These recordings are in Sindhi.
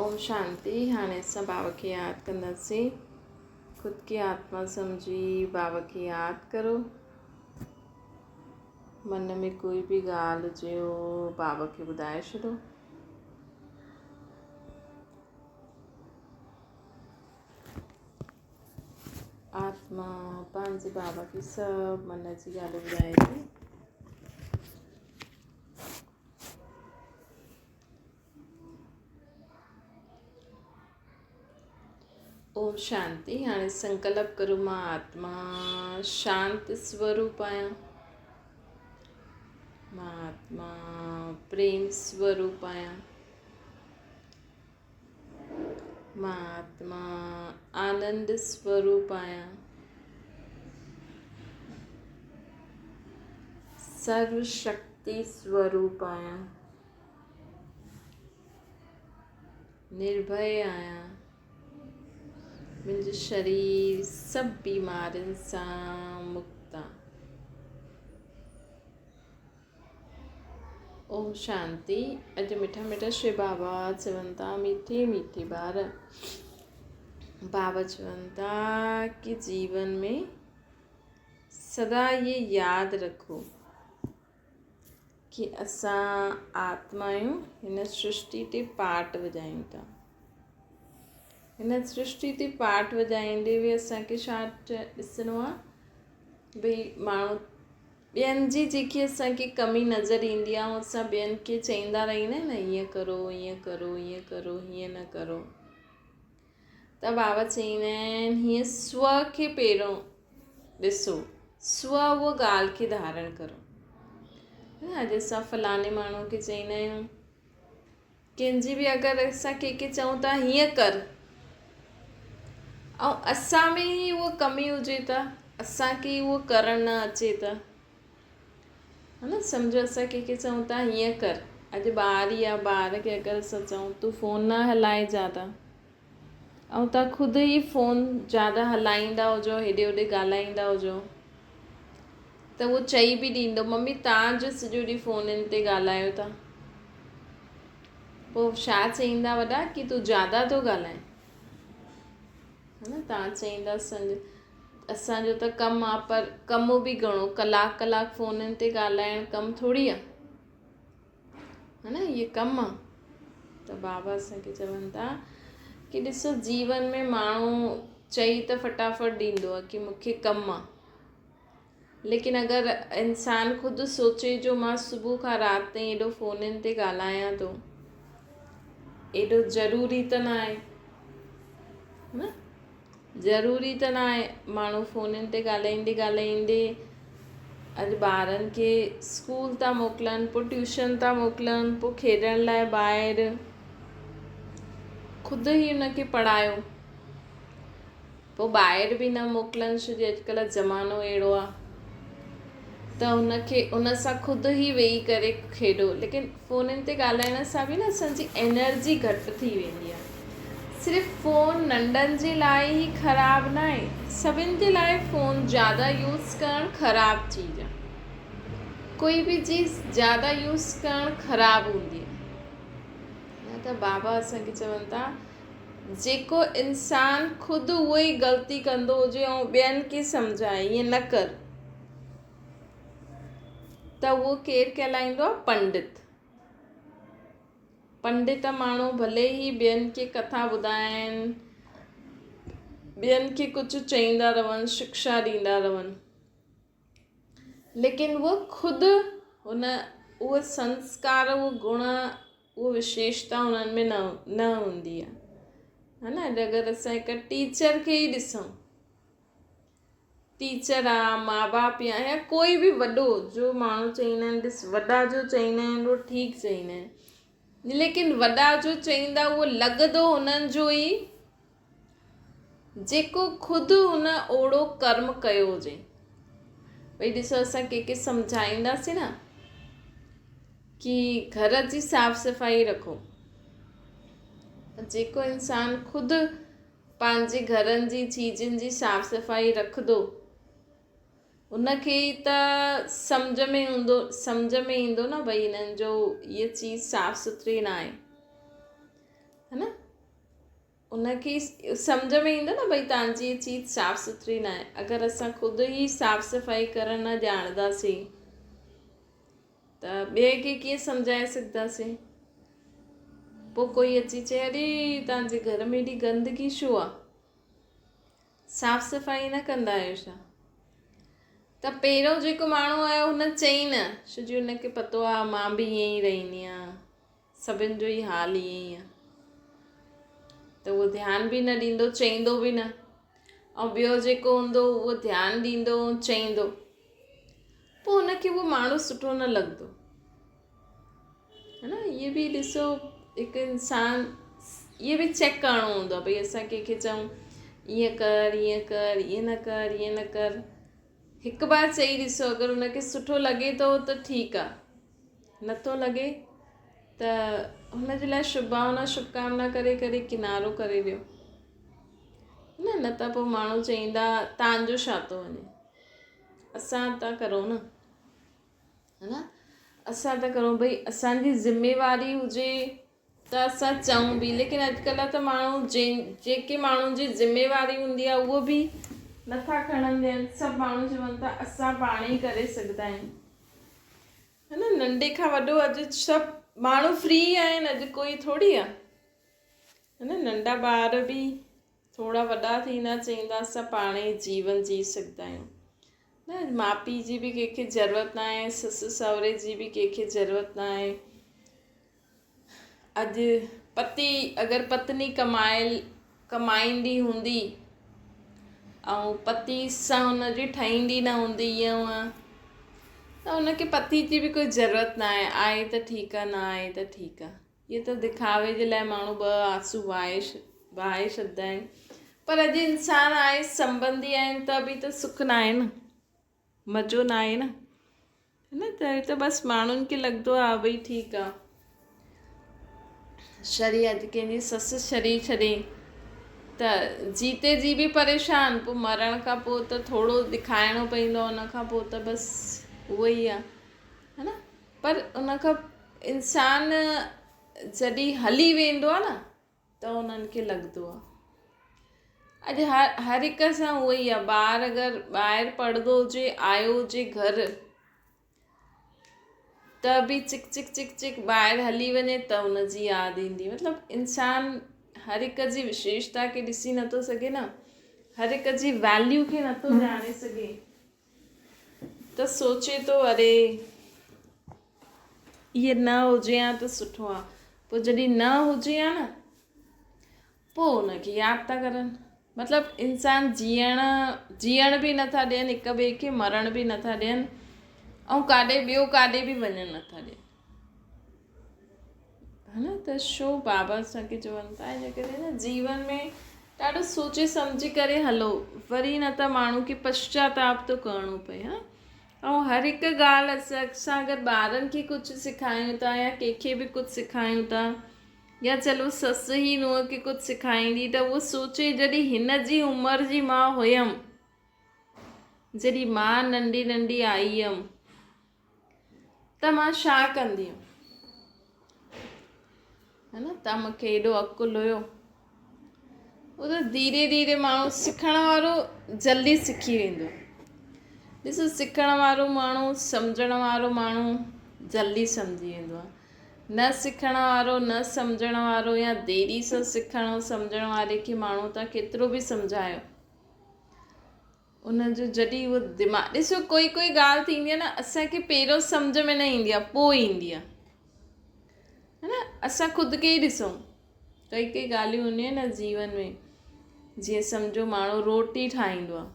اوم شانتي. هاڻي اسان بابا کي ياد ڪنداسين. خود کي آتما سمجهي بابا کي ياد ڪرو. من ۾ ڪوئي به ڳالهه هجي بابا کي ٻڌائي ڇڏو. آتما پنهنجي بابا کي سڀ من جي ڳالهيون ٻڌائي ٿي. اوم شانتي. هاڻي سنڪلپ ڪرو مان آتما شانت سوروپ آهيان، مان آتما پريم سوروپ آهيان، مان آتما آنند سوروپ آهيان، سرو شڪتي سوروپ آهيان، نرڀي آهيان، منهنجو شرير سڀ بيمارين سان مڪت آ. اوم شانتي. اڄ مٺا مٺا شو بابا چون ٿا، ميٺي ميٺي ٻار، بابا چون ٿا ڪي جيون ۾ سدا يي ياد رکو ڪي اسان آتمايون هن سرشٽي تي پاٽ وڄايون ٿا. هن سرشٽي تي پاٽ وڄائيندي به اسان کي ڇا ڏسڻو آ؟ ڀئي ماڻهو ٻين جي جيڪي اسان کي ڪمي نظر ايندي آ اسان ٻين کي چئيندا رهندا آهيون نه ائين ڪرو ائين ڪرو ائين ڪرو هيئن نه ڪرو ته بابا چئيندا آهن هيئن سو کي پهريون ڏسو، سو اها ڳالهه کي ڌارڻ ڪرو. اڄ اسان فلاڻي ماڻهو کي چئيندا آهيون ڪنهن جي به اگر اسان ڪنهن کي چئون ٿا هيئن ڪر ۽ اسان ۾ ئي اها ڪمي هجي ته اسان کي اهو ڪرڻ نه اچي ته ها نه سمجهو اسان ڪنهن کي چئون ٿا هيئن ڪر اڄ ٻار ئي آهي ٻار کي اگر اسان چئون تون فون نه هلائي زياده ۽ تان خود ئي فون زياده هلائيندا هجو هيڏي هوڏي ڳالهائيندا هجو ته اهو چئي به ڏيندو ممي تان جو سڄو ڏينهن فونن تي ڳالهايو ٿا پوء ڇا چئيندا وڏا ڪي تون زياده ٿو ڳالهائين ها نه تان چئيندا اسانجو ته ڪم آ پر ڪم به گهڻو ڪلاڪ ڪلاڪ فونن تي ڳالهائڻ ڪم ٿوري آ ها نه هي ڪم آ ته بابا اسان کي چون ٿا ڪي ڏسو جيون ۾ ماڻهو چئي ته فٽافٽ ڏيندو آ ڪي مونکي ڪم آ ليڪن اگر انسان خود سوچي جو مان صبح کان رات تائين ايڏو فونن تي ڳالهايان ٿو ايڏو ضروري ته نه آهي نه ضروري ته ناهي ماڻهو فونن تي ڳالهائيندي ڳالهائيندي اڄ ٻارن کي اسڪول ٿا موڪلن پوء ٽيوشن ٿا موڪلن پوء کيڏڻ لاء ٻاهر خود ئي ان کي پڙهايو پوء ٻاهر به نه موڪلن ڇو جي اڄڪلهه زمانو اهڙو آهي ته ان کي ان سان خود ئي ويهي ڪري کيڏو ليڪن فونن تي ڳالهائڻ سان به نه اسان جي انرجي گهٽ ٿي ويندي آهي. صرف فون ننڍن جي لاء ئي خراب ناهي، سڀن جي لاء فون زياده يوز ڪرڻ خراب چيز آهي. ڪوئي به چيز زياده يوز ڪرڻ خراب هوندي آهي. نه ته بابا اسان کي چون ٿا جيڪو انسان خود اهو ئي غلطي ڪندو هجي ۽ ٻين کي سمجهائي ائين نه ڪر ته اهو ڪير ڪهلائيندو آهي؟ پنڊت. پنڊت ماڻهو ڀلي ئي ٻين کي ڪٿا ٻڌائين، ٻين کي ڪجهه چئيندا رهن، شڪشا ڏيندا رهن، ليڪن اهو خود ان اهو سنسڪار، اهو گڻ، اهو وشيشتا انهن ۾ نه نه هوندي آهي. ها نه اگر اسان هڪ ٽيچر کي ئي ڏسون ٽيچر آ ماء باپ يا يا ڪوئي به وڏو جو ماڻهو چئيندا آهن ڏس وڏا جو چئيندا آهن اهو ٺيڪ چئيندا آهن ليڪن وڏا جو چئيندا اهو لڳندو هنن جو ئي جيڪو خود هن اوڙو ڪرم ڪيو هجي ڀئي ڏسو اسان ڪنهن کي سمجهائينداسين نه ڪي گهر جي صاف صفائي رکو جيڪو انسان خود پنهنجي گهرن جي چيزن جي صاف صفائي رکندو ان کي ئي ته سمجهه ۾ هوندو سمجهه ۾ ايندو نه ڀئي هنن جو هيء چيز صاف سٿري نه آهي ها نه. ان کي سمجهه ۾ ايندو نه ڀئي توهان جي چيز صاف سٿري نه آهي. اگر اسان خود ئي صاف صفائي ڪرڻ نه ڄاڻنداسين ته ٻئي کي ڪيئن سمجهائي سگهنداسين؟ پوء ڪوئي اچي چئي اڙي توهان جي گهر ۾ ايڏي گندگي ڇو آهي؟ صاف صفائي نه ڪندا آهيو ڇا؟ ته پهريون جيڪو ماڻهو آيو هن چئي نه، ڇو جي هن کي پتو آهي مان به ائين ئي رهندي آهيان، سڀن جو ئي حال ائين ئي آهي. ته اهو ڌيان به نه ڏيندو، چئيندو به نه. ۽ ٻيو جيڪو هوندو اهو ڌيان ڏيندو ۽ چئيندو. پوء هن کي اهو ماڻهو سٺو نه لڳندو. ها نه اهي به ڏسو هڪ انسان اهي به چيڪ ڪرڻو هوندو آهي ڀئي اسان ڪنهن کي چئون ائين ڪر ائين ڪر ائين نه ڪر ائين نه ڪر هڪ بار چئي ڏسو اگر ان کي سٺو لڳي ٿو ته ٺيڪ آهي نٿو لڳي ته هن جي لاء شڀاونا شڀڪامنا ڪري ڪري ڪنارو ڪري ڏيو نه نه ته پوء ماڻهو چئيندا تان جو ڇا ٿو وڃي اسان ٿا ڪرون نه ها نه اسان ٿا ڪرون ڀئي اسان جي ذميواري هجي ته اسان چئون به ليڪن اڄڪلهه ته ماڻهو جن جيڪي ماڻهن جي ذميواري هوندي آهي اهو به نٿا کڻن ڏين سڀ ماڻهو چون ٿا اسان پاڻ ئي ڪري سگهندا آهيون ها نه ننڍي کان وڏو اڄ سڀ ماڻهو فري آهن اڄ ڪوئي ٿوري آهي ها نه ننڍا ٻار به ٿورا وڏا ٿيندا چئيندا اسان پاڻ ئي جيون جي سگهندا آهيون نه ماء پيء جي به ڪنهن کي ضرورت نه آهي سس سهري جي به ڪنهن کي ضرورت نه آهي اڄ پتي اگر پتني ڪمائل ڪمائيندي هوندي ۽ پتي سان هن جي ٺهيندي نه هوندي ائين هونئن ته هن کي پتي جي به ڪوئي ضرورت نه آهي آهي ته ٺيڪ آهي نه آهي ته ٺيڪ آهي اهو ته دکاوي جي لاء ماڻهو ٻه آنسو وهائي وهائي ڇڏندا آهن پر اڄ انسان آهي سنبنڌي آهن ته به ته سک نه آهي نه مزو نه آهي نه نه ته ته بس ماڻهن کي لڳندو آهي ڀئي ٺيڪ آهي شري اڄ ڪنهن جي سس شري ڇڏي ته جيتي جي به پريشان پوء مرڻ کان پوء ته ٿورو دکائڻو پوندو ان کان پوء ته بس اهو ئي آهي ها نه پر ان کان انسان جڏهن هلي ويندو آهي نه ته انهن کي لڳندو آهي اڄ هر هر هڪ سان اهو ئي آهي ٻار اگر ٻاهر پڙهندو هجي آيو هجي گهر ته به چڪ چڪ چڪ چڪ ٻاهر هلي وڃي ته ان جي ياد ايندي مطلب انسان هر هڪ جي وشيشتا کي ڏسي نٿو سگهي نه هر هڪ جي ويليو کي نٿو ڄاڻي سگهي ته سوچي ٿو اري اهي نه هجي ها ته سٺو ها پوء جڏهن نه هجي ها نه پوء ان کي ياد ٿا ڪرن مطلب انسان جيئڻ جيئڻ به نٿا ڏين هڪ ٻئي کي مرڻ به نٿا ڏين ۽ ڪاڏي ٻيو ڪاڏي به وڃڻ نٿا ڏين ها نه ته شو بابا اسان کي چون ٿا ان ڪري نه جيون ۾ ڏاڍو سوچي سمجهي ڪري هلو وري نه ته ماڻهو کي پشچاتاپ ٿو ڪرڻو پئي ها ۽ هر هڪ ڳالهه اسان اگر ٻارن کي ڪجهه سکايون ٿا يا ڪنهن کي به ڪجهه سکايون ٿا يا چلو سس ئي نونهن کي ڪجهه سکائيندي ته اهو سوچي جڏهن هن جي عمر جي مان هيم جڏهن مان ننڍي ننڍي آئي هيم ته مان ڇا ڪندي هيم ها نه ته مون کي ايڏو عقل هيو هو ته ڌيري ڌيري ماڻهو سکڻ وارو جلدي سکي ويندو ڏسو سکڻ وارو ماڻهو سمجهڻ وارو ماڻهو جلدي سمجهي ويندو آهي نه سکڻ وارو نه سمجهڻ وارو يا ديري سان سکڻ سمجهڻ واري کي ماڻهو تان ڪيترو به سمجهايو ان جو جڏهن اهو دماغ ڏسو ڪوئي ڪوئي ڳالهه ٿيندي آهي نه اسان کي پهريون سمجهه ۾ نه ايندي آهي پوء ايندي آهي ها نه اسان خود کي ئي ڏسون ڪئي ڪئي ڳالهيون هونديون آهن نه جيون ۾ جيئن سمجهو ماڻهو روٽي ٺاهيندو آهي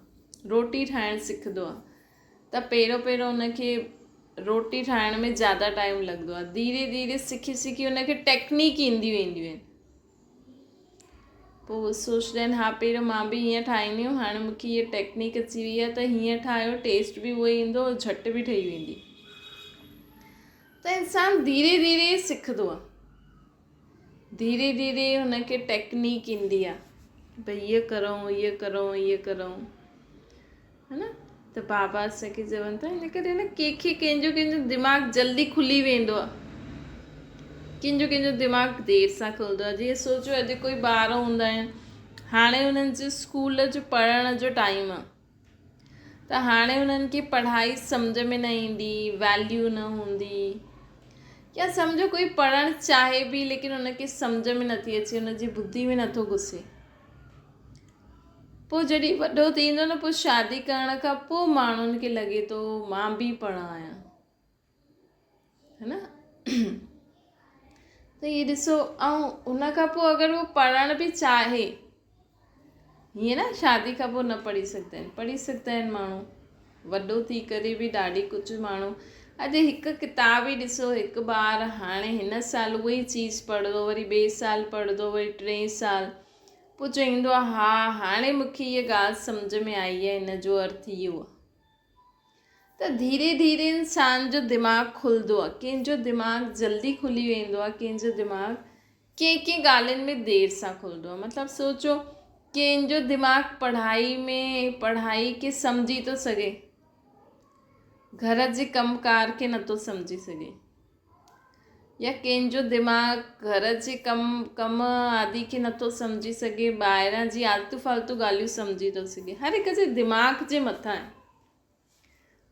روٽي ٺاهڻ سکندو آهي ته پهريون پهريون ان کي روٽي ٺاهڻ ۾ زياده ٽائيم لڳندو آهي ڌيري ڌيري سکي سکي ان کي ٽيڪنيڪ اينديون وينديون آهن پوء هو سوچندا آهن ها پهريون مان به هيئن ٺاهيندي هيم هاڻي مون کي هيء ٽيڪنيڪ اچي وئي آهي ته هيئن ٺاهيو ٽيسٽ به اهو ئي ايندو ۽ جهٽ به ٺهي ويندي ته انسان ڌيري ڌيري سکندو آهي ڌيري ڌيري هن کي ٽيڪنيڪ ايندي آهي ڀئي هيئن ڪرون هيئن ڪرون هيئن ڪرون ها نه ته بابا اسان کي چون ٿا ان ڪري نه ڪنهن کي ڪنهن جو ڪنهن جو دماغ جلدي کلي ويندو آهي. ڪنهن جو ڪنهن جو دماغ دير سان کلندو آهي. جيئن سوچو اڄ ڪوئي ٻار هوندا آهن، هاڻي انهن جي اسڪول جو پڙهڻ جو ٽائيم آهي ته هاڻي انهن کي پڙهائي سمجهه ۾ نه ايندي، ويليو نه هوندي، يا سمجهو ڪوئي پڙهڻ چاهي به ليڪن ان کي سمجهه ۾ نٿي اچي، ان جي ٻڌي ۾ نٿو گهسي. پوء جڏهن وڏو ٿيندو نه، پوء شادي ڪرڻ کان پوء ماڻهن کي لڳي ٿو مان به پڙهايان، ها نه؟ ته هي ڏسو، ۽ ان کان پوء اگر هو پڙهڻ به چاهي، هيئن نه شادي کان پوء نه پڙهي سگهندا آهن، پڙهي سگهندا آهن ماڻهو وڏو ٿي ڪري به ڏاڍي ڪجهه ماڻهو اڄ هڪ ڪتاب ئي ڏسو، هڪ ٻار هاڻي هن سال اهو ئي چيز پڙهندو، وري ٻئي سال پڙهندو، وري ٽئين سال، پوء چوندو آهي ها هاڻي مون کي هيء ڳالهه سمجهه ۾ آئي آهي، هن جو ارٿ اهو آهي. ته ڌيري ڌيري انسان جو دماغ کلندو آهي. ڪنهن جو دماغ جلدي کلي ويندو آهي، ڪنهن جو دماغ ڪنهن ڪنهن ڳالهين ۾ دير سان کلندو آهي. مطلب سوچو ڪنهن جو دماغ پڙهائي ۾ پڙهائي کي سمجهي ٿو سگهي، گهر جي ڪم ڪار کي نٿو سمجهي سگهي، يا ڪنهن جو دماغ گهر جي ڪم ڪم آدي کي نٿو سمجهي سگهي، ٻاهران جي آلتو فالتو ڳالهيون سمجهي ٿو سگهي. هر هڪ جي دماغ جي مٿان آهي،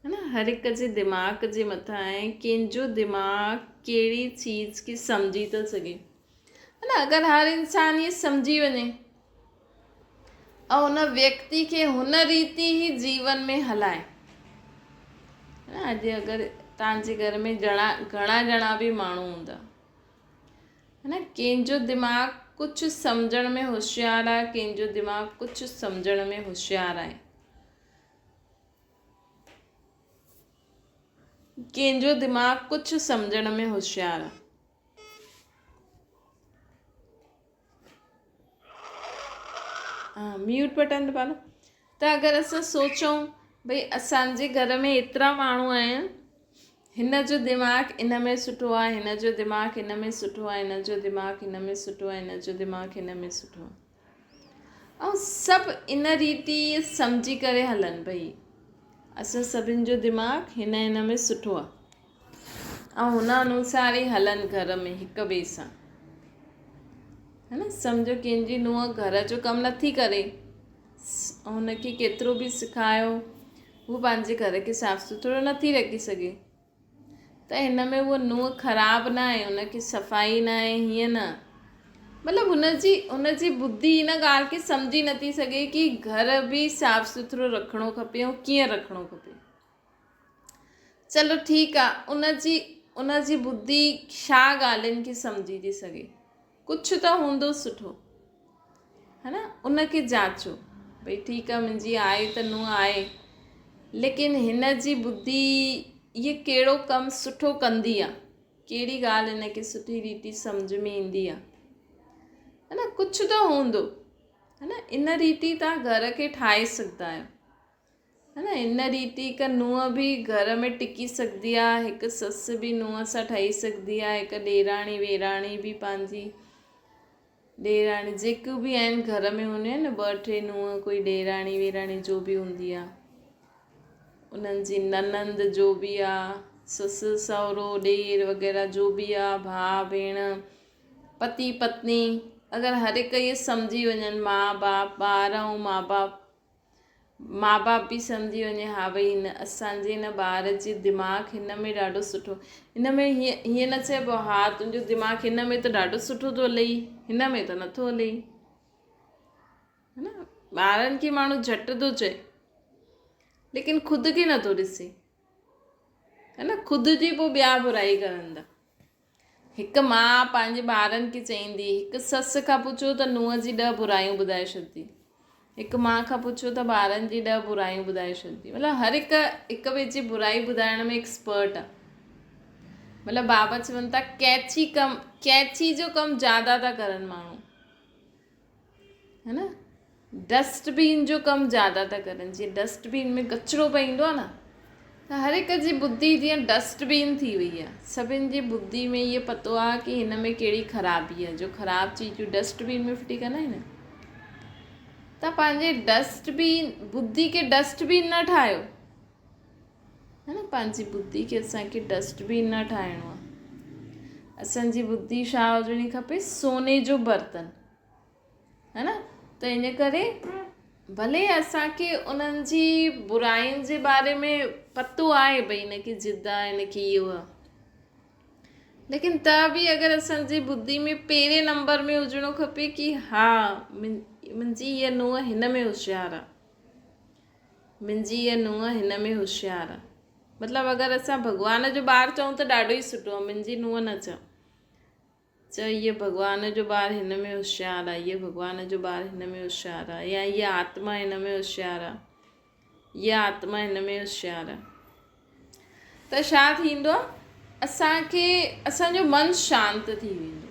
ها نه؟ هر هڪ جي دماغ جي مٿان آهي ڪنهن جو دماغ ڪهڙي چيز کي سمجهي ٿو سگهي، ها نه؟ اگر هر انسان ائين سمجهي وڃي ۽ ان ويڪتي کي هن ريتي ئي جيون ۾ هلائي، ها نه؟ اڄ اگر توهان جي گهر ۾ جڻا گهڻا ڄڻا به ماڻهو هوندا، ها نه؟ ڪنهن جو دماغ ڪجهه سمجهڻ ۾ هوشيار آهي، ڪنهن جو دماغ ڪجهه سمجهڻ ۾ هوشيار آهي، ڪنهن جو دماغ ڪجهه سمجهڻ ۾ هوشيار آهي. ميوٽ بٽن دٻا نه. ته اگر اسان سوچون ڀئي اسانجي گهر ۾ ايترا ماڻهو آهن، هن جو دماغ ان ۾ سٺو آهي، هن جو دماغ ان ۾ سٺو آهي، هن جو دماغ ان ۾ سٺو آهي، هن جو دماغ ان ۾ سٺو آهي، ۽ سڀ ان ريتي سمجهي ڪري هلن ڀئي اسان سڀن جو دماغ هن هن ۾ سٺو آهي، ۽ هن انوسار ئي هلن گهر ۾ هڪ ٻئي سان، ها نه؟ سمجهو ڪنهن جي نونهن گهر جو ڪم نٿي ڪري، هن کي ڪيترو به سکايو هو پنهنجي گهر کي صاف سٿرو نٿي رکي سگهي، ته هن ۾ هوء نونهن خراب نه آهي، هن کي صفائي نه آهي، هيئن نه، مطلب هن جي ٻڌي هن ڳالهه کي سمجهي نٿي سگهي ڪي گهر به صاف سٿرو رکڻو کپي ۽ ڪيئن رکڻو کپي. چلو ٺيڪ آ، ان جي ٻڌي ڇا ڳالهين کي سمجهي ٿي سگهي، ڪجهه ته هوندو سٺو، ها نه؟ ان کي جاچو ڀئي ٺيڪ آ منهنجي آهي ته نونهن آهي، ليڪن هن جي ٻڌي هيء ڪهڙو ڪم سٺو ڪندي آ، ڪهڙي ڳالهه هن کي سٺي ريتي سمجهه ۾ ايندي آ، ها نه؟ ڪجهه ته هوندو، ها نه؟ ان ريتي توهان گهر کي ٺاهي سگهندا آهيو، ها نه؟ ان ريت هڪ نونهن به گهر ۾ ٽڪي سگهندي آ، هڪ سس به نونهن سان ٺهي سگهندي آ، هڪ ڏيراڻي ويراڻي به پنهنجي ڏيراڻي جيڪيون به آهن گهر ۾ هونديون آهن نه، ٻه ٽي نونهن ڪوئي ڏيراڻي ويراڻي جو به هوندي آ، انهن جي ننند جو به آ، سس سهرو ڏير وغيره جو به آ، ڀاء ڀيڻ پتي پتني، اگر هر هڪ اهي سمجهي وڃن، ماء باپ ٻار ۽ ماء باپ، ماء باپ به سمجهي وڃي ها ڀئي هن اسان جي هن ٻار جي دماغ هن ۾ ڏاڍو سٺو، هن ۾ هيئن هيئن نه چئبو ها تنهنجو دماغ هن ۾ ته ڏاڍو سٺو ٿو هلئي، هن ۾ ته نٿو هلئي، ها نه؟ ٻارن کي ماڻهو جهٽ ٿو چئي ليڪن خود کي نٿو ڏسي، ها نه؟ خود جي پوء ٻيا برائي ڪرن ٿا. هڪ ماء پنهنجي ٻارن کي چئيندي، هڪ سس کان پڇو ته نونهن جي ڏهه برايون ٻڌائي ڇڏندي. هڪ ماء کان پڇو ته ٻارن جي ڏهه برايون ٻڌائي ڇڏندي. مطلب هر هڪ هڪ ٻئي جي برائي ٻڌائڻ ۾ ايڪسپرٽ آ. مطلب بابا چون ٿا قيچي ڪم، قيچي جو ڪم زياده ٿا ڪرن ماڻهو. ها نه؟ ڊسٽ بين جو ڪم زياده ٿا ڪرن. جيئن ڊسٽ بين ۾ ڪچرو پئيندو آهي نه، ته هر هڪ جي ٻڌي جيئن ڊسٽ بين ٿي وئي آهي. سڀن جي ٻڌي ۾ اهو پتو آهي ڪي هن ۾ ڪهڙي خرابي آهي، جو خراب چيزون ڊسٽ بين ۾ ڦٽي ڪندا آهن نه. ته پنهنجي ڊسٽ بين ٻڌي کي ڊسٽ بين نه ٺاهيو، ها نه؟ پنهنجي ٻڌي کي اسان کي ڊسٽ بين نه ٺاهڻو آهي. اسان جي ٻڌي ڇا هجڻي کپي؟ سوني جو برتن، ها نه؟ ته ان ڪري ڀلي اسان کي انهن جي براين جي باري ۾ پتو آهي ڀئي هن کي ضد آهي هن کي اهو آهي، ليڪن ته به اگر اسان جي ٻڌي ۾ پهرين نمبر ۾ هجڻو کپي ڪي ها منهنجي هيء نونهن هن ۾ هوشيار آهي، منهنجي هيء نونهن هن ۾ هوشيار آهي. مطلب اگر اسان ڀڳوان جو ٻار چئون ته ڏاڍو ئي سٺو آهي. منهنجي نونهن نه چئو، چئو هيء ڀڳوان جو ٻار هن ۾ هوشيار آهي، هيء ڀڳوان جو ٻار هن ۾ هوشيار آهي، يا هيء آتما هن ۾ هوشيار آهي، هيء آتما هن ۾ هوشيار آهي. ته ڇا ٿيندو آهي؟ اسان کي اسان جو من شانت ٿي ويندو،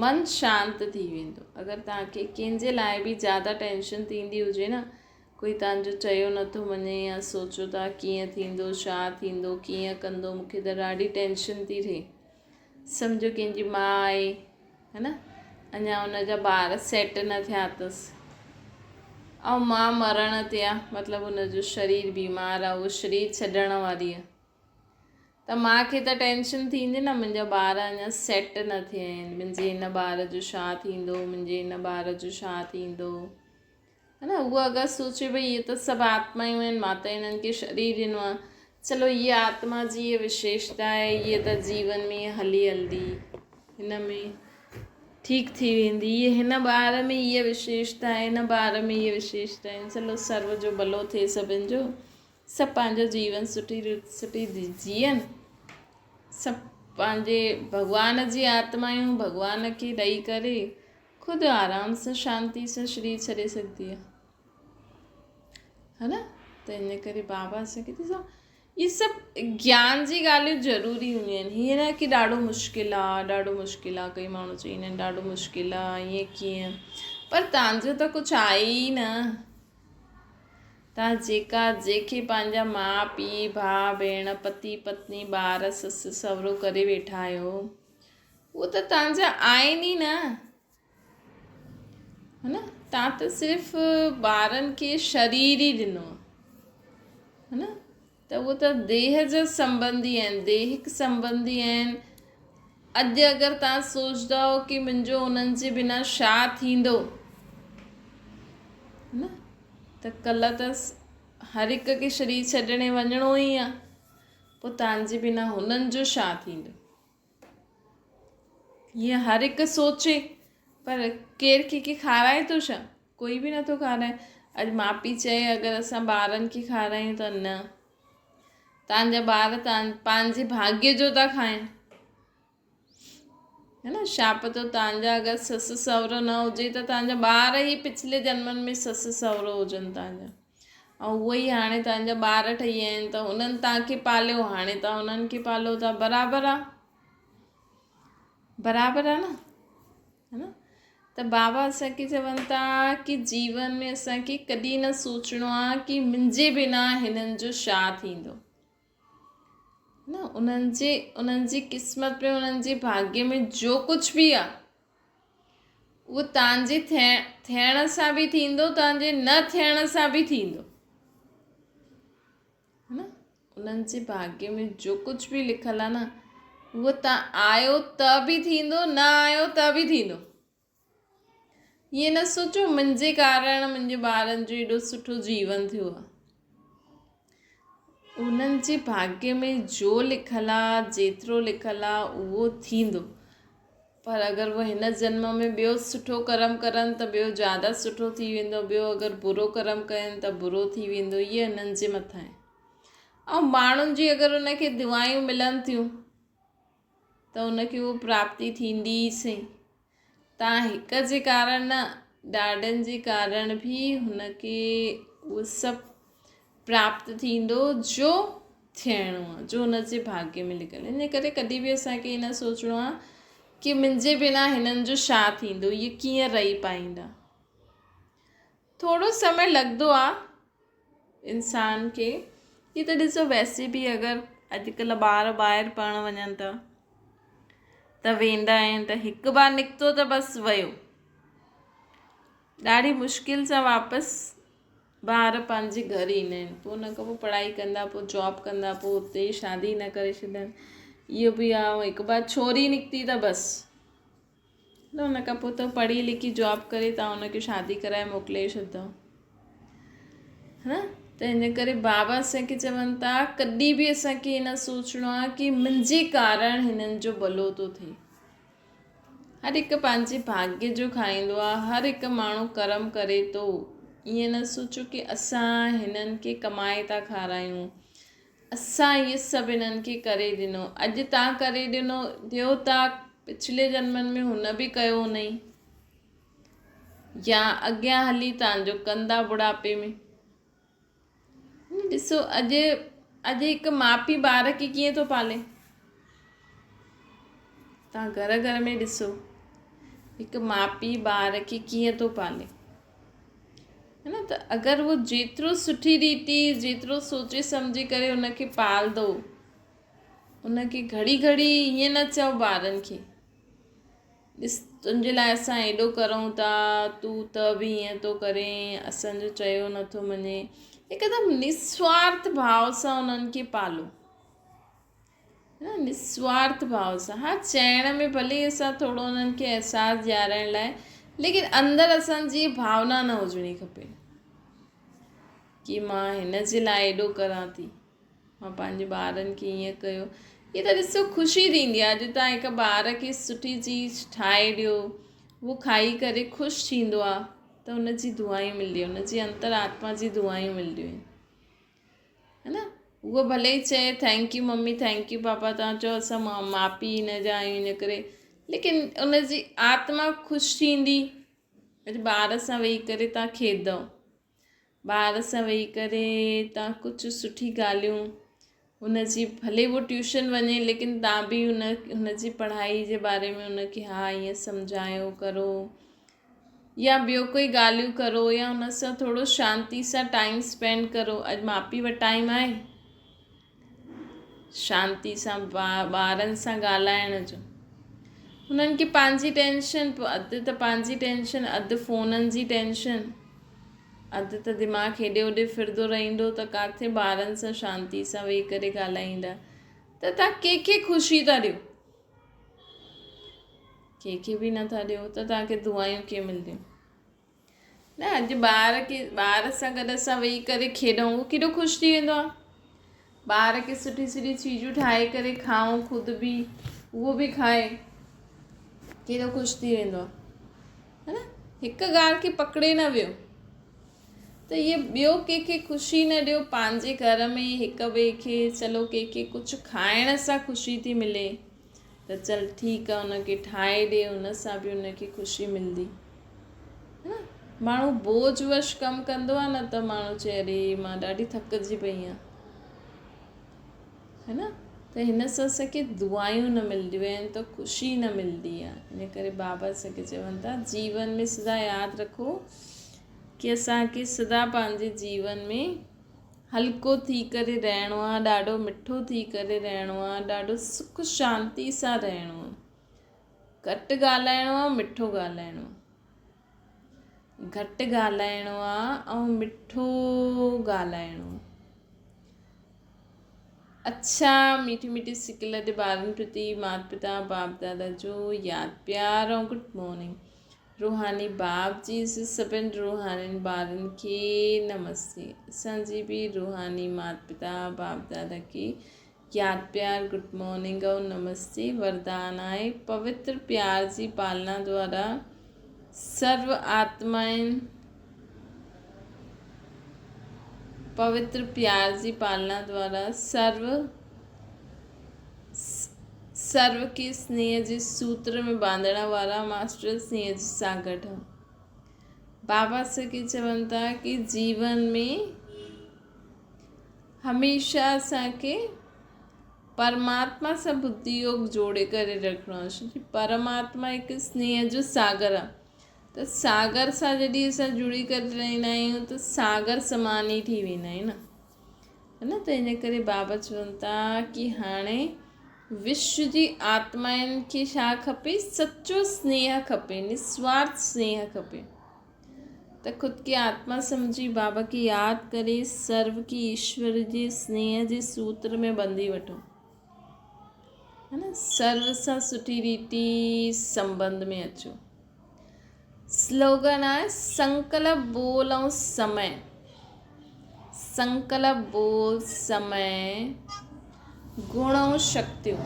من شانت ٿي ويندو. اگر توهان کي ڪنهن جي لاء به زياده ٽينشن ٿيندي هجي نه، ڪوئي توهان جو چيو نٿو مڃي يا سوچو ٿا ڪيئن ٿيندو، ڇا ٿيندو، ڪيئن ڪندو، مون کي ته ڏاڍي ٽينشن ٿي ٿئي. سمجهو ڪنهن جي ماء آهي ها نه، اڃا ان جا ٻار سيٽ نه ٿيا اٿس ۽ ماء مرڻ تي آهي، مطلب ان جو شرير بيمار آهي، اهو شرير ڇڏڻ واري آهي ته ماء کي ته ٽينشن ٿيندي نه منهنجا ٻار اڃا سيٽ نه ٿيا آهن، منهنجي هن ٻار جو ڇا ٿيندو، منهنجي هن ٻار جو ڇا ٿيندو. ها نه، اهو اگر سوچي ڀئي اهي ته سڀ آتمائون آهن، مان ته هنن کي شرير ڏنو آهي، چلو هيء آتما جي هيء وشيشتا آهي، هيء ته جيون ۾ هلي هلندي، هن ۾ ٺيڪ ٿي ويندي، هيء هن ٻار ۾ هيء وشيشتا آهي، هن ٻار ۾ هيء وشيشتا آهي، چلو سرو جو ڀلو ٿئي سڀن جو، سڀ پنهنجو جيون سٺي ريت سٺي جيئن، سڀ پنهنجي ڀڳوان جي آتمايون ڀڳوان کي ڏئي ڪري خود آرام سان شانتي سان شرير ڇڏي سگهندي آهي ها نه. ته ان ڪري بابا اسان کي ڏسو اهي سڀ گيان جي ڳالهيون ضروري هونديون آهن. هيئن نه ڪي ڏاڍو مشڪل آهي، ڏاڍو مشڪل آهي، ڪئي ماڻهو چوندا آهن ڏاڍو مشڪل آهي ائين ڪيئن، پر توهان جو ته ڪجهه آهي ئي نه. توهان جيڪا جيڪي پنهنجا ماء پيء، ڀاء ڀيڻ، پتي پتني، ٻار، سس سهرو ڪري ويٺا آهيو، اهو ته توهان جا آهن ئي نه. ها نه، توهان ته صرف ٻارن کي شرير ئي ڏنو آهي. ها نه، ته اهو ته ديهه جا سنبنڌي آهن، ديهڪ سنبنڌي آهن. اڄ اگر توهان سوچندؤ ڪي منهنجو انهن جي بنا ڇا ٿيندو، ها نه، ته ڪلهه ته هر هڪ کي شرير ڇڏڻي وڃڻو ئي آهي، پوء توهان جي بنا هنن جو ڇا ٿيندو؟ هيئن هر هڪ سوچي، پر ڪير ڪنهن کي کارائي ٿو ڇا؟ ڪوئي به نٿو کارائي. اڄ ماء پيء چئي اگر اسان ٻارن کي کارايون ته نه، توهان جا ٻار توهان پنهنجي ڀاڳيه جو ٿا کائن، هي نه؟ ڇا پتو توهان جا اگر سس سهرو نه هجي ته توهان جا ٻار ئي پڇلي جنمن ۾ سس سهرو هجن توهان جا، ۽ اهي ئي هاڻي توهان جا ٻار ٺهي ويا آهن ته انهن توهان کي پاليو، هاڻي توهان انهن کي پالو ٿا، برابر آ، برابر آ نه؟ ها نه؟ ته بابا اسان کي چون ٿا ڪي جيون ۾ اسان کي ڪڏهن نه سوچڻو آ ڪي منهنجي بنا هنن جو ڇا ٿيندو، نه، انهن جي قسمت ۾ انهن جي ڀاڳيه ۾ جو ڪجهه به آ اهو توهان جي ٿيڻ سان به ٿيندو، توهان جي نه ٿيڻ سان به ٿيندو. ها نه، انهن جي ڀاڳيه ۾ جو ڪجهه به لکيل آهي نه، اهو توهان آيو ته به ٿيندو، نه آيو ته به ٿيندو. ائين نه سوچو منهنجي ڪارڻ منهنجي ٻارن جو ايڏو سٺو جيون ٿيو آهي. انهن جي ڀاڳيه ۾ جو لکيل آهي، جيترو لکيل آهي، اهو ٿيندو. پر اگر اهي هن جنم ۾ ٻيو سٺو ڪرم ڪرن ته ٻيو زياده سٺو ٿي ويندو، ٻيو اگر برو ڪرم ڪن ته برو ٿي ويندو. اهي انهن جي مٿان آهي. ۽ ماڻهن جي اگر ان کي دعائون ملن ٿيون ته ان کي اهو پراپتي ٿيندي ئي سهي. تان هڪ جي ڪارڻ نه، ڏاڍن جي ڪارڻ به هن کي اهو سڀ پراپت ٿيندو جو ٿيڻو آهي، جو هن جي ڀاڳيه ۾ لکيل. ان ڪري ڪڏهن به اسان کي نه سوچڻو آهي ڪي منهنجي بنا هنن جو ڇا ٿيندو، اهي ڪيئن رهي پائيندا. ٿورو سمي لڳندو آهي انسان کي. هي ته ڏسو ويسي به اگر اڄڪلهه ٻار ٻاهر پڙهڻ وڃن ٿا ته ويندا آهن ته هڪ بار نڪتو ته بس ويو، ڏاڍي مشڪل سان واپس ٻار پنهنجي گهر ايندا آهن. پوء ان کان پوء پڙهائي ڪندا، پوء جاب ڪندا، پوء اتي ئي شادي نه ڪري ڇڏن. اهو به آ هڪ بار ڇوري نڪتي ته بس نه ان کان پوء ته پڙهي لکي جاب ڪري تان ان کي شادي ڪرائي موڪلي ڇڏندو ها ته ان ڪري بابا اسان کي چون ٿا ڪڏهن به اسان کي نه سوچڻو آهي ڪي منهنجي ڪارڻ هنن جو ڀلو ٿو ٿئي. هر هڪ پنهنجي ڀاڳيه جو کائيندو آهي هر هڪ ماڻهو ڪرم ڪري ٿو ائين نه سوچو ڪي اسان هنن کي ڪمائي ٿا کارايون اسان اهي سڀ هنن کي ڪري ڏنو اڄ تان ڪري ڏنو ڏيو ٿا پڇلي جنمن ۾ هن به ڪيو هوندئي يا اڳيان هلي تان جو ڪندا بڙاپي ۾. ڏسو اڄ اڄ هڪ ماء پيء ٻار کي ڪيئن ٿو پالي. تان گهر گهر ۾ ڏسو هڪ ماء پيء ٻار کي ڪيئن ٿو پالي. هي نه ته اگر هو جيترو سٺي ريتي جيترو سوچي سمجهي ڪري ان کي پالدو ان کي گهڙي گهڙي ائين نه چئو ٻارن کي ڏس تنهنجي لاء اسان ايڏو ڪرون ٿا، تون ته به ائين ٿو ڪرين، اسان جو چيو نٿو مڃين. هڪدم نسوارٿ ڀاو سان انهن کي پالو. نسوارٿ ڀاو سان ها چئڻ ۾ ڀلي اسان ٿورو انهن کي احساس ڏيارڻ لاء ليڪن اندر اسان جي ڀاونا نه هجڻي کپي ڪي مان هن جي لاء ايڏو ڪران ٿي. مان پنهنجي ٻارن کي ائين ڪيو هي ته ڏسو خوشي ٿيندي آهي اڄ توهان هڪ ٻار کي سٺي چيز ٺاهي ڏيو اهو کائي ڪري خوش ٿيندو آهي ته ان جي دعائون ملنديون ان جي انتر آتما جي دعائون ملنديون آهن هي نه اهو ڀلي ئي چئي thank you mummy thank you papa توهان چئو اسان ماء پيء هن جا آهيون ان ڪري ليڪن ان جي آتما خوش ٿيندي اڄ ٻار سان ويهي ڪري توهان کيڏندو ٻار سان ويهي ڪري تان ڪجهه سٺي ڳالهيون هن جي ڀلي هو ٽيوشن وڃي ليڪن تان به هن هن جي پڙهائي جي باري ۾ هن کي ها ائين سمجهايو ڪرو يا ٻيو ڪوئي ڳالهيون ڪرو يا هن سان ٿورو شانتي سان ٽائيم اسپينڊ ڪرو اڄ ماء پيء وٽ ٽائيم آهي شانتي سان ٻارن سان ڳالهائڻ جو هنن کي پنهنجي ٽينشن اڌ ته پنهنجي ٽينشن اڌ فونن جي ٽينشن اڌ ته دماغ هيڏي هوڏي ڦرندو رهندو ته ڪاٿي ٻارن سان شانتي سان ويهي ڪري ڳالهائيندا ته توهان ڪنهن کي خوشي ٿا ڏيو ڪنهن کي به نٿا ڏيو ته توهان کي دعائون ڪيئن ملنديون نه اڄ ٻار کي ٻار سان گڏ اسان ويهي ڪري کيڏون اهو ڪيڏو خوش ٿي ويندو آهي ٻار کي سٺي سٺي چيزون ٺاهي ڪري کائون خود به اهو به کائي ڪيڏو خوش ٿي ويندو آهي نه هڪ ڳالهه کي پڪڙي نه ويو ته اهي ٻيو ڪنهن کي خوشي نه ڏيو پنهنجي گهر ۾ هڪ ٻئي کي چلو ڪنهن کي ڪجهه کائڻ سان خوشي ٿي ملي ته چل ٺيڪ آ ان کي ٺاهي ڏي ان سان به ان کي خوشي ملندي ها نه ماڻهو بوجھ وش ڪم ڪندو آ نه ته ماڻهو چئي اري مان ڏاڍي ٿڪجي پئي آهيان ها نه ته هن سان اسان کي دعايون نه ملنديون آهن ته خوشي نه ملندي آ ان ڪري بابا اسان کي چون ٿا جيون ۾ سدا ياد رکو ڪي اسان کي سدا پنهنجي جيون ۾ هلڪو ٿي ڪري رهڻو آ، ڏاڍو مٺو ٿي ڪري رهڻو آ، ڏاڍو سک شانتي سان رهڻو آ. گهٽ ڳالهائڻو آ، مٺو ڳالهائڻو آ. گهٽ ڳالهائڻو آ ۽ مٺو ڳالهائڻو آ. اڇا ميٺي ميٺي سڪ لڌي ٻارن پرتي مات پتا باپ دادا جو ياد پيار ۽ گڊ مارننگ. روحاني باپ جي سڀن روحانين ٻارن کي نمستي. اسان جي به روحاني مات پتا باپ دادا کي ياد پيار گڊ مارننگ ۽ نمستي وردان آهي پوتر پيار جي پالنا دوارا سرو آتمائن پوتر پيار جي پالنا دوارا سرو سرو کي سنيهه جي سوتر ۾ ٻانڌڻ وارا ماسٽر سنيهه جي ساگر ٺهو. بابا سکي چون ٿا ڪي جيون ۾ هميشه اسان کي پرماتما سان ٻڌي يوگ جوڙي ڪري رکڻو آهي ڇو جي پرماتما هڪ سنيهه جو ساگر آهي ته ساگر سان جڏهن اسان جڙي ڪري رهندا آهيون ته ساگر سمان ئي ٿي ويندا آهيون نه نه ته ان ڪري بابا چون ٿا ڪي هاڻي وشو جي آتمائن کي ڇا کپي؟ سچو سنيهه کپي، نسوارٿ سنيهه کپي. ته خود کي آتما سمجهي بابا کي ياد ڪري سرو کي ايشور جي سنيهه جي سوتر ۾ ٻنڌي وٺو. ها نه سرو سان سٺي ريتي سنٻنڌ ۾ اچو. سلوگن آهي سنڪلپ ٻول ۽ سمي. سنڪلپ ٻول سمي گڻ ۽ شڪتيون.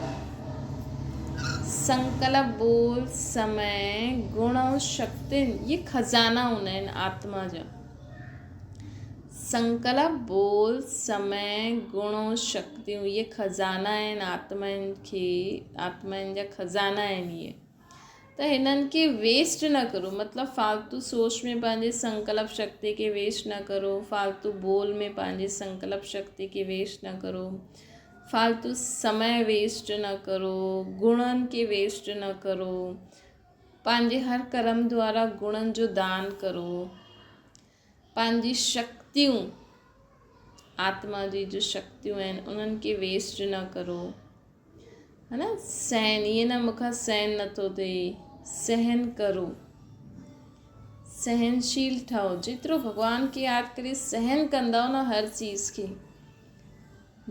سنڪلپ ٻول سمي گڻ ۽ شڪتين اهي خزانا هوندا آهن آتما جا. سنڪلپ، ٻول، سمي، گڻ ۽ شڪتيون اهي خزانا آهن آتمائن کي آتمائن جا خزانا آهن اهي ته هنن کي ويسٽ نه ڪرو مطلب فالتو سوچ ۾ پنهنجي سنڪلپ شڪتي کي ويسٽ نه ڪرو فالتو ٻول ۾ پنهنجي سنڪلپ شڪتي کي ويسٽ نه ڪرو فالتو سمي ويسٽ نه ڪرو گڻن کي ويسٽ نه ڪرو پنهنجي هر ڪرم دوارا گڻن جو دان ڪرو پنهنجي شڪتيون، آتما جي جو شڪتيون آهن انهن کي ويسٽ نه ڪرو ها نه سهن ائين نه مون کان سهن نٿو ٿئي سهن ڪرو سهنشيل ٺهو جيترو ڀڳوان کي ياد ڪري سهن ڪندؤ نه هر چيز کي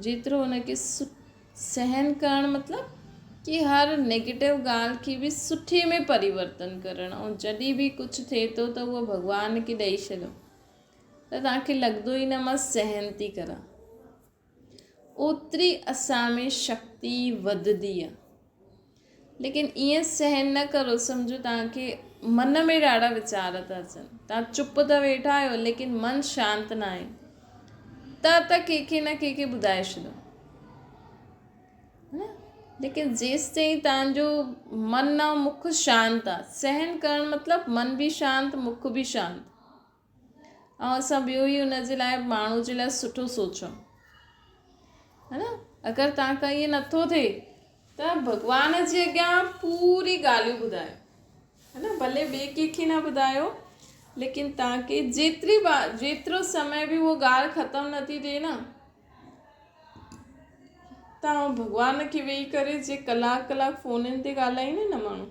جيترو ان کي سهن ڪرڻ مطلب ڪي هر نيگيٽو ڳالهه کي به سٺي ۾ پريورتن ڪرڻ ۽ جڏهن به ڪجهه ٿئي ٿو ته اهو ڀڳوان کي ڏئي ڇڏو ته توهان کي لڳندو ئي نه مان سهن ٿي ڪران اوتري اسان ۾ شڪتي وڌندي آهي ليڪن ائين سهن نه ڪرو سمجهو توهان کي من ۾ ڏاڍا ويچار ٿا اچن توهان چپ ته ويٺا آهيو ليڪن من شانت نه آهي ته ته ڪنهن کي نه ڪنهن کي ٻڌائي ڇڏو ليڪن جيستائين توهان جو من ۽ مک شانت آهي سهن ڪرڻ مطلب من به شانت مک به شانت ۽ اسان ٻيو ئي ان جي لاء ماڻهو جي لاء سٺو سوچون ها نه اگر توهان کان ائين نٿو ٿئي ته ڀڳوان جي اڳيان پوري ڳالهيون ٻڌايو ها نه ڀلي ٻئي ڪنهن کي نه ٻڌايو ليڪن توهان کي جيتري جيترو سمي به اهو ڳالهه ختم نٿي ٿئي نه توهان ڀڳوان کي ويهي ڪري جي ڪلاڪ ڪلاڪ فونن تي ڳالهائين نه ماڻهو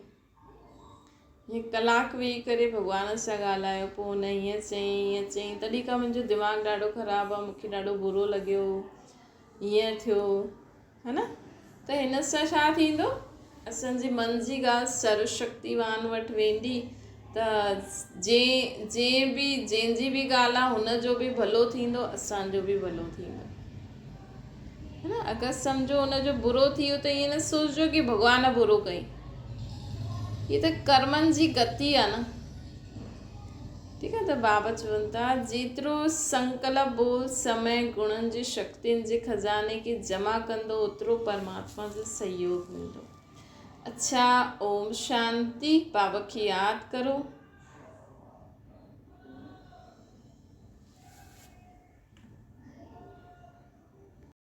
هڪ ڪلاڪ ويهي ڪري ڀڳوان سان ڳالهايو پوء هن هيئن چيائين هيئن چيائين تڏهن کان منهنجو دماغ ڏاڍو خراب آهي مونکي ڏاڍو برو لڳيو هيئن ٿيو ها نه ته هن سان ڇا ٿيندو اسانجي من جي ڳالهه سرو شڪتيوان وٽ ويندي ته جنهن جنهن به جنهن جي به ڳالهه آهي هن جو به ڀلو ٿيندو اسانجو به ڀلو ٿيندو ها نه اگر سمجهو ان جو برو ٿي ويو ته ائين نه سوچجو ڪي ڀڳوان برو ڪئي هي ته ڪرمن جي گتي آ نه ٺيڪ آ ته بابا چون ٿا جيترو سنڪلپ بول سمي گڻن جي شڪتين جي خزاني کي جمع ڪندو اوترو پرماتما جو سهيوگ ملندو اڇا اوم شانتي بابا کي ياد ڪرو.